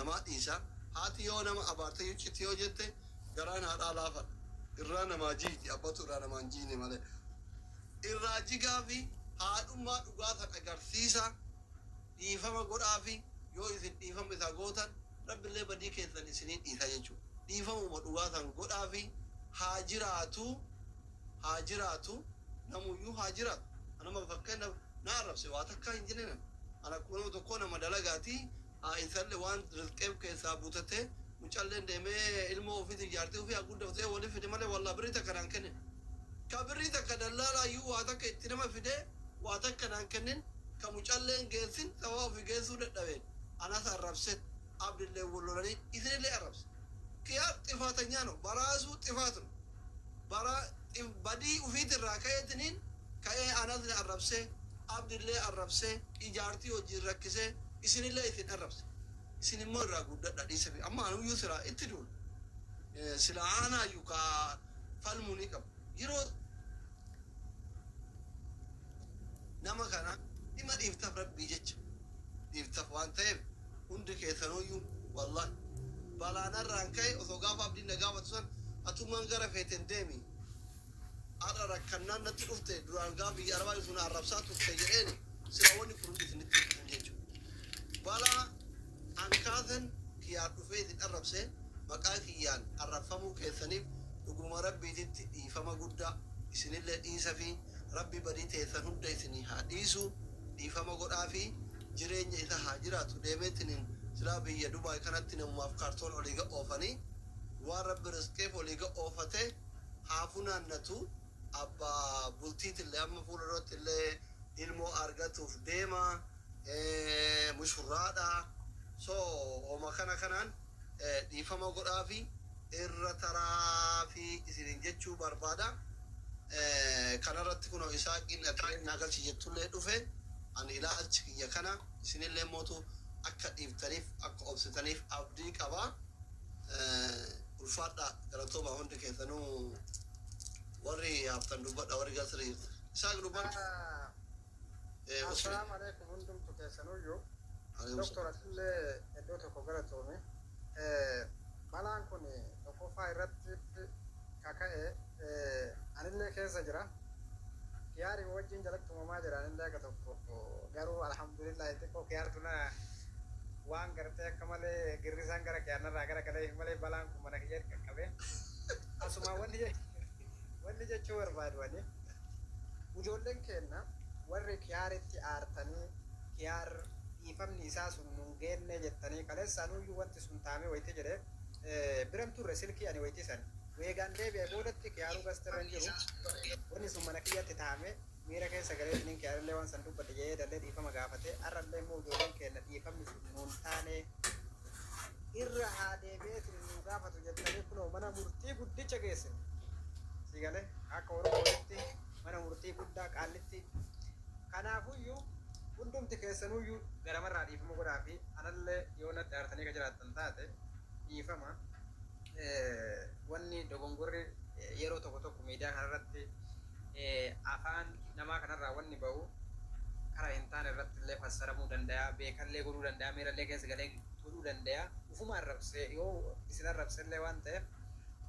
Namaa dhiisa. Haati yoo nama abaarte yuccitti yoo jette garaan haadhaa laafadha. Irraa namaa jiiti, abbatu irraa namaa hin jiine malee. Irraa jigaa fi haadhummaa dhugaa san agarsiisa. Dhiifama godhaa fi yoo isin dhiifama isaa gootan Rabbillee badii keessan isinii dhiisa jechuudha. Dhiifamuma dhugaa san godhaa fi haa jiraatu, haa jiraatu, namuyyuu haa jiraatu. Anama fakkeenyaaf na arrabse waa takkaa hin jenne nan. An akkuma nama tokkoo nama dalagaati. Haa isalle waan rizqeef keessaa butatee mucalleen deemee ilmoo ofiitiif jaartii ofii haa guddaftu ee wali fide malee wallah birrii takka naan kennin. Ka birrii takka dallaalaayyuu waa takka itti nama fidee waa takka naan kennin ka mucalleen geessin sababa ofii geessuu dadhabeen anas arrabset abdilleen wal lolanii isinillee arrabse. Kiyaar xifaatanyaa no baraasuu xifaat no bara badii ufiitirraa ka'eetiniin ka'ee anasle arrabsee abdillee arrabsee ijaartii wajjiin rakkisee isinillee isin arrabse. Isin immoo irraa guddadha dhiisafi amma anuyyuu silaa itti duula silaa aanaayyu ka falmuu ni qaba yeroo nama kana dhima dhiiftaf rabbii jecha dhiiftaf waan ta'eef hundi keessanuyyuu wallahi balaa narraan ka'e osoo gaafa abdiin na gaafatu san atummaan gara feeten deemi har'a rakkannaan natti dhufte duraan gaafa biyya arabaa jirtu na arrabsaa turte jedheeni silaa wanni kun hundi isinitti hin dhufin jechuudha. Balaa an kaasen kiyaar dhufee isin arrabse maqaa kiyyaan arrabfamuu keessaniif dhuguma rabbiititti dhiifama guddaa isinillee dhiisafii rabbi badii teessan hunda isinii haa dhiisu dhiifama godhaafii jireenya isa haa jiraatu deemeetiniin silaa biyya dubaay kanatti namumaaf kaartoon olii ga oofanii waan rabbi rizqeef olii ga oofate haa funaannatu abba bultiitille amma fuula durattillee ilmoo argatuuf deema mushurraadha so homa kana kanaan dhiifama godhaafi irra taraafi isinin jechuu barbaada kanarratti kunoo isaaqiin naa galchi jettullee dhufe ani ilaalchi kiyya kana isinillee mootu akka dhiiftaniif akka obsitaniif abdii qaba. Ulfaadhaa galatoomaa hundi keessanuu warri haftan dubbadha warri gasrii jirtan. Isaaq dubbadhu. Usri. Assalaamu alaikum hundumtu keessanuyyuu. Alaikum Doktor salaam. Atillee iddoo tokko galatoomi. Balaan kun tokkoffaa irratti kaka'e anillee keessa jira. Kiyaari wajjin jalatti uumamaa jira anillee akka tokko garuu alhamdulillah xiqqoo kiyaartu na waan gartee akka malee girrisaan gara kiyaarnarraa gara galee malee balaan kun mana kiyya qaqqabe. Asuma wanni jechuu barbaadu ani ijoolleen keenna warri kiyaaritti aartanii kiyaar dhiifamni isaa sun nun geenne jettanii kaleessa anuyyuu wanti sun taamee wayitii jedhe biran turre silkii ani wayitii san weegaan deebi'e boodatti kiyaaruu gastirra hin jiru wanni sun mana kiyyatti taame miira keessa galeetiniin kiyaarillee waan san dubbadhe jedhee dallee dhiifama gaafate har'allee immoo ijoolleen keenna dhiifamni sun nun taane irra haa deebi'eetiin nu gaafatu jettanii kunoo mana murtii guddicha geessine. Si galee akka Oromootti mana murtii guddaa qaallitti. Kanaafuyyuu hundumti keessanuyyuu garamarraa dhiifama godhaa fi anallee yoo natti aartanii ka jiraattan taate dhiifama. Wanni dogongorri yeroo tokko tokko miidiyaa kanarratti afaan namaa kanarraa wanni ba'u karaa hin taane irratti illee fassaramuu danda'a, beekallee godhuu danda'a, miirallee keessa galee godhuu danda'a. Ufuma arrabsee yoo isin arrabsellee waan ta'eef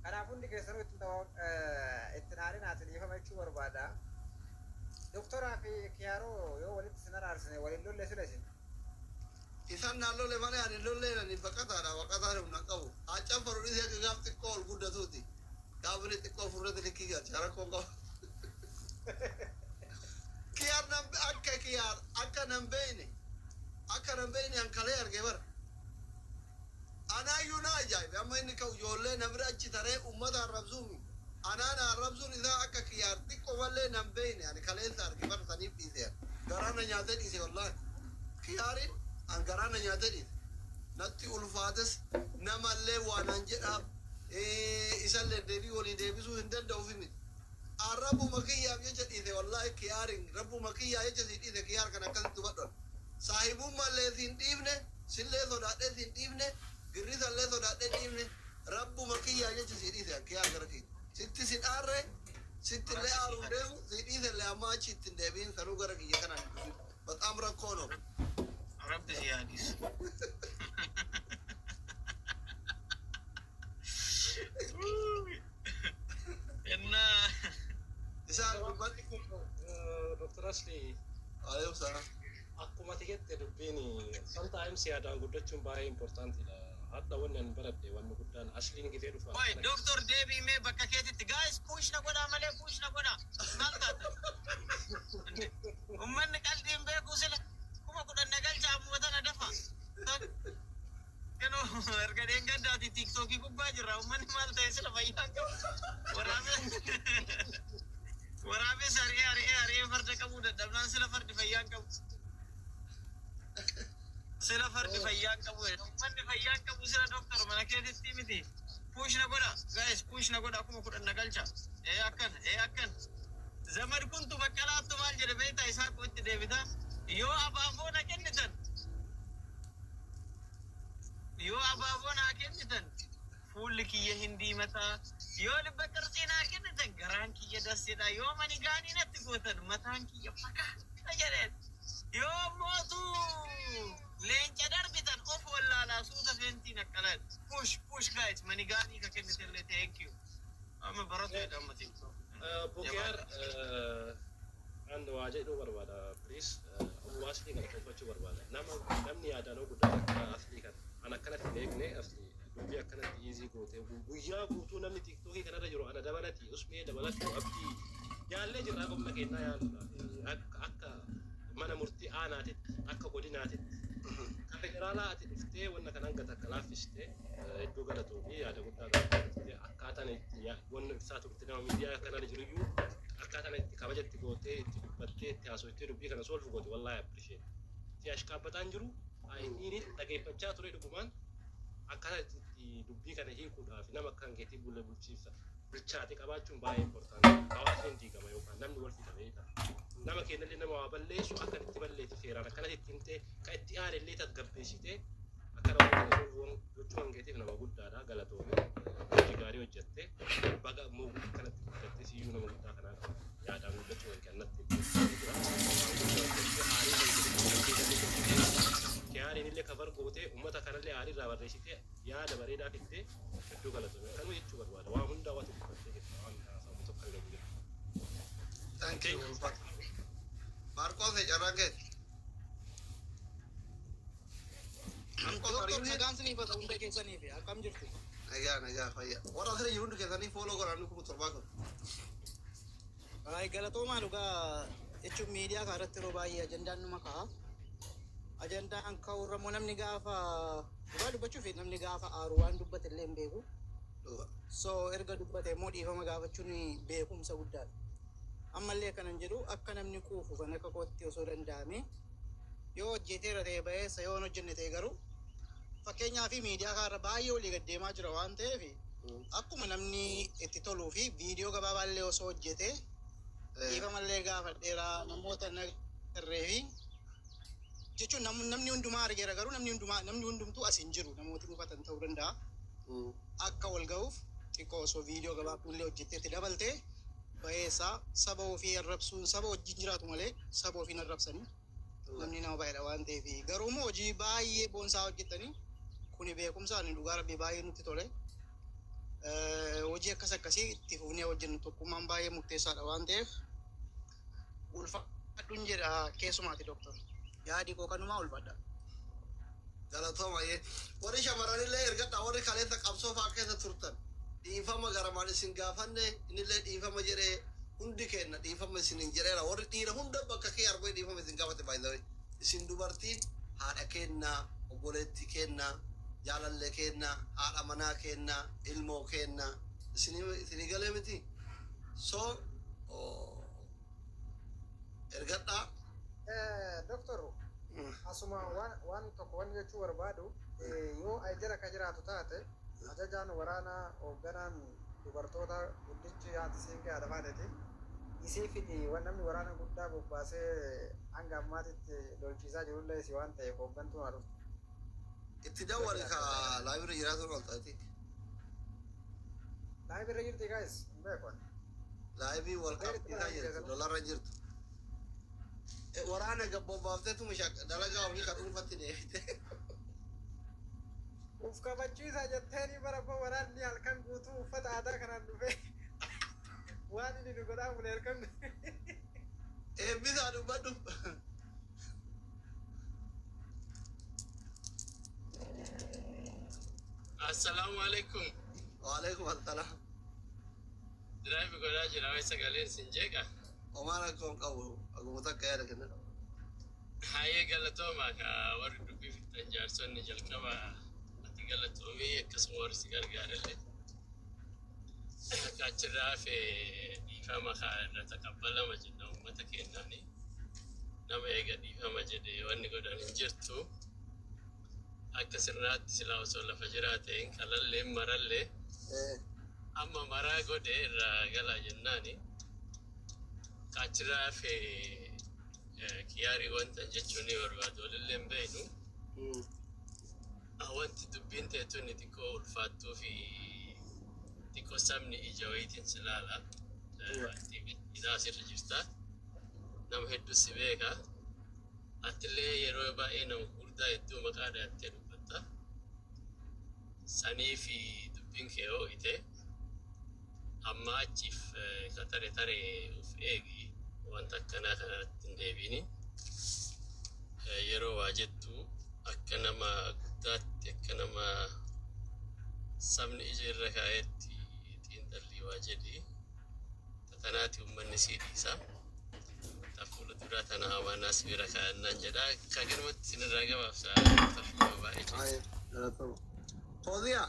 kanaaf hundi keessanuu ittiin aarinaatiin dhiifama jechuu barbaada. Doktoraa fi Kiyaaroo yoo walitti isin araarsine waliin lolle sila isin. Isaan naan lolle malee ani lolleen ani baqataadha baqataan humna hin qabu. Haa canfaru dhiisee akka gaaf xiqqoo ol guddatuuti. Gaafni xiqqoo furrati likkii galcha rakkoon qabu. Kiyaar nan akka kiyaar akka nan beeyne akka nan beeyne an kalee arge bara. Anaayyuu na ajaa'ibe amma inni ka'u ijoollee na bira achi taree uummata arrabsuumi. Anaan arrabsuun isaa akka kiyaar xiqqoo mallee nan beeyne ani kaleessa arge bara saniif dhiise. Garaa na nyaatee dhiise wallaahi. Kiyaarin an garaa na nyaatee dhiise. Natti ulfaates namallee waan an jedhaaf isallee deebii walii deebisuu hin danda'uuf miti. An rabbuma kiyyaaf jecha dhiise wallaahi kiyaarin rabbuma kiyyaa jecha si dhiise kiyaar kan akkasitti dubbadhu. Saahibummallee siin dhiifne sillee sodaadhee siin dhiifne girrisallee sodaadhee dhiifne rabbuma kiyyaa jecha si dhiise kiyaar gara kiyya. Sitti si dhaarre sittillee aaruu deemu si dhiisellee amma achi ittiin deebiin sanuu gara kiyya kanaan hin dhufin. Baxaam rakkoo no. Rabbi si haa dhiisu. Asli. Alaikum salaam. Akkuma ati jette, dubbiin sometimes yaadaan guddachuun baay'ee importantidha. Hadha wanni ani baradhe, wanni guddaan asliin gitee dhufa. Oi, Doctor, deebii mee bakka keetitti. Guys, push na godhaa malee, push na godhaa. Maal taata? Uummanni qalbiin beeku sila 10,000 na galcha, ammuma tana dafa. Kanoo erga dheengaddaati TikTokii gubbaa jirra. Uummanni maal ta'e sila, fayyaa qabu? Waraabes ari'ee ari'ee ari'ee farda qabuu dadhabnaan sila fardi fayyaa hin qabu. Sila fardi fayyaa hin qabu. Uummanni fayyaa hin qabu sila, doctor, mana keetitti miti. Push na godha. Guys, push na godha, 10,000 na galcha. Ee akkan, ee akkan. Zamad kuntu baqqalaattu maal jedhe beektaa? Isaa itti deebita. Yoo abaaboo na kennitan, yoo abaaboo naa kennitan fuulli kiyya hin diimataa, yoo libba qirxii naa kennitan garaan kiyya dassedha, yoo mani gaanii natti gootan mataan kiyya fakaa jedheen, yoo mootu leenca darbitan of wallaalaa suuta feentiin akkanaa. Push, push, guys, mani gaanii ka kennitellee thank you. Amma baratu jedha amma TikTok. Bukiyaar, an waa jedhuu barbaada, please. Hawaasni kana tolfachuu barbaada. Nama namni yaadaan guddaan akka aslii kana. An akkanatti hin eegne, asli dubbii akkanatti easy goote guyyaa guutuu namni TikTokii kanarra jiru ana dabalati, usmee dabalatu, abdii yaallee jirraa qomna kennaa yaaluudhaaf akka mana murtii aanaatitti, akka godinaatitti, ka federaalaa ati dhuftee wanna kan hanga takka laaffiste hedduu galatuu fi yaada guddaa qabattee akkaataan itti wanna ibsaa turte, nama miidiyaa kanarra jiruyyuu akkaataan itti kabajatti gootee itti dubbattee itti haasoftee dubbii kana solve goote, wallaahi appreciate. Si ashqaabbataan jiru inni dhageeffachaa ture, dhugumaan akkaataa itti dubbii kana hiikuudhaaf nama akkan keetii bulle bulchiinsa bilchaate qabaachuun baay'ee important. Hawaasni hin diigama yookaan namni wal fixa beekta. Nama keenyallee nama waa balleessu akka itti balleessu seeraan akkanatti itti himtee kan itti aane illee tasgabbeessitee akka nama kana solve gochuu kan keetiif nama guddaadha, galatoome. Hojii gaarii hojjette, baga immoo akkanatti guddatte. Siyyuu nama guddaa kanaa qaba. Yaadaan guddachuu kan kennatti jira. Waan guddaa hojjette, aarii kan keessatti turtee kiyaariin illee cover gootee uummata kanallee aarii irraa barreessitee yaada bareedaa fiddee, hedduu galatoome. Akkanuma jechuu barbaada. Waa hundaa waan dubbattee jirta, waan haasawu tokko illee hin jiru. Thank you. Maarqoos, carraan keeti. Maarqoos. Doktor, Ariifne. nagaan sinii bata hunda keessaniif, akkam jirtu? Nagaa, nagaa, fayyaa. Warra asirra jiru hundi keessanii follow godhaa, 7,000 kun. Ay, galatoomaa. Dhugaa jechuun miidiyaa kana irratti yeroo baay'ee ajandaan numa ka'a. Ajandaan ka'u irra immoo namni gaafa dhugaa dubbachuuf namni gaafa aaru waan dubbate illee hin beeku. So erga dubbate immoo dhiifama gaafachuun beekumsa guddaadha. Ammallee kanan jedhu, akka namni quufu kan akka kootti osoo danda'ame yoo hojjeteera ta'e ba'eessa, yoo hin hojjenne ta'e garuu fakkeenyaa fi miidiyaa kanarra baay'ee olii gad deemaa jira waan ta'eef akkuma namni itti toluu fi viidiyoo gabaabaa illee osoo hojjete dhiifamallee gaafadheera namoota nagarree fi jechuun namni hundumaa argeera, garuu namni hundumaa namni hundumtuu as hin jiru, namooti mufatan ta'uu danda'a. Akka wal ga'uuf xiqqoo osoo viidiyoo gabaabduu illee hojjettee itti dabaltee bayeessaa, saba ofii arrabsuun saba wajjin jiraatu malee saba ofiin arrabsanii namni nama baay'eedha waan ta'eef, garuu immoo hojii baay'ee boonsaa hojjettanii kuni beekumsa ani dhugaa rabbii baay'ee nutti tole. Hojii akkas akkasii itti fufnee hojjennu, tokkummaan baay'ee murteessaadha waan ta'eef ulfaadhuun jedha. Keessumaati doctor, yaadi koo kanumaa, ulfaadha. Galatooma. Warri shamarranillee ergadha, warri kaleessa qabsoo fa'aa keessa turtan. Dhiifama garamaan isin gaafanne, innillee dhiifama jedhee, hundi kenna dhiifama isin jedheera. Warri dhiira hunda bakka kee arguu dhiifama isin gaafate baay'ee. Isin dubartiin haadha kennaa, obboleettii kennaa, jaalallee kennaa, haadha manaa kennaa, ilmoo kennaa. Isinii galee miti? So ergadhaa. Doktor, asuma waan tokko wanni jechuu barbaadu, yoo jala ka jiraatu taate ajajaan waraanaa hoogganaan dubartoota guddichi haati siinqee haadha faateeti. Isii fidi, waan namni waraana guddaa bobbaasee hanga ammaatitti lolchiisaa jirullee isii waan ta'eef hooggantuun haa dhuftu. Itti dawwali, ka liveirra jiraatu ol taati. Liveirra jirti guys, hin beeku ani. Live wal qabsiisaa jirtu, lolarra jirtu. Waraana gabboobbaafteetu dalagaa ofii kan dhuunfatti deebite. Uf kabachiisa jetteeni bara koo waraanni halkan guutuu uffata aadaa kanaan dhufee waan inni nu godhaa bule halkan. Eebbisaa, dubbadhu. Assalaamu alaikum. Waalaikum assalaam. Drive godhaa jira, wayi sagaleen sin jeeqa. Homaa rakkoon qabu, akkuma takka yaada kenna. Hayyee, galatooma ka warri dubbii fixan jaarsonni jalqaba ati galatoomii, akkasuma warri si gargaarellee. Akka achirraa hafe dhiifama kaa irra taqabbalama jenna uummata keenyaani. Nama eega dhiifama jedhe wanni godhan hin jirtu. Akka sirnaatti silaa osoo lafa jiraate hin qalallee hin marallee amma maraa godhe irraa galaa jennaani. Achirraa hafe kiyaarii wanta jechuun ni barbaadu walillee hin beeknu. Wanti dubbiin ta'e tuni xiqqoo ulfaattuu fi xiqqoo sabni ija wayiitiin si ilaala. Wanti hidhaa asirra jirta. Nama hedduu si beeka. Atillee yeroo baay'ee nama gurguddaa hedduu maqaa dhaattee dubbatta. Sanii fi dubbiin kee hoo'ite. Amma achiif ka tare tare of eegi, wanta akkanaa kanatti hin deebiini. Yeroo waa jettu akka nama guddaatti, akka nama sabni ija irra kaa'etti xiinxallii waa jedhi. Tanaati uummanni sii dhiisa. Ta fuula duraa tana amaanaa si bira kaa'annaan jedha. Akka galmatti isinirraa gabaabsa. Baay'ee. Galatoomaa. Fooziyaa.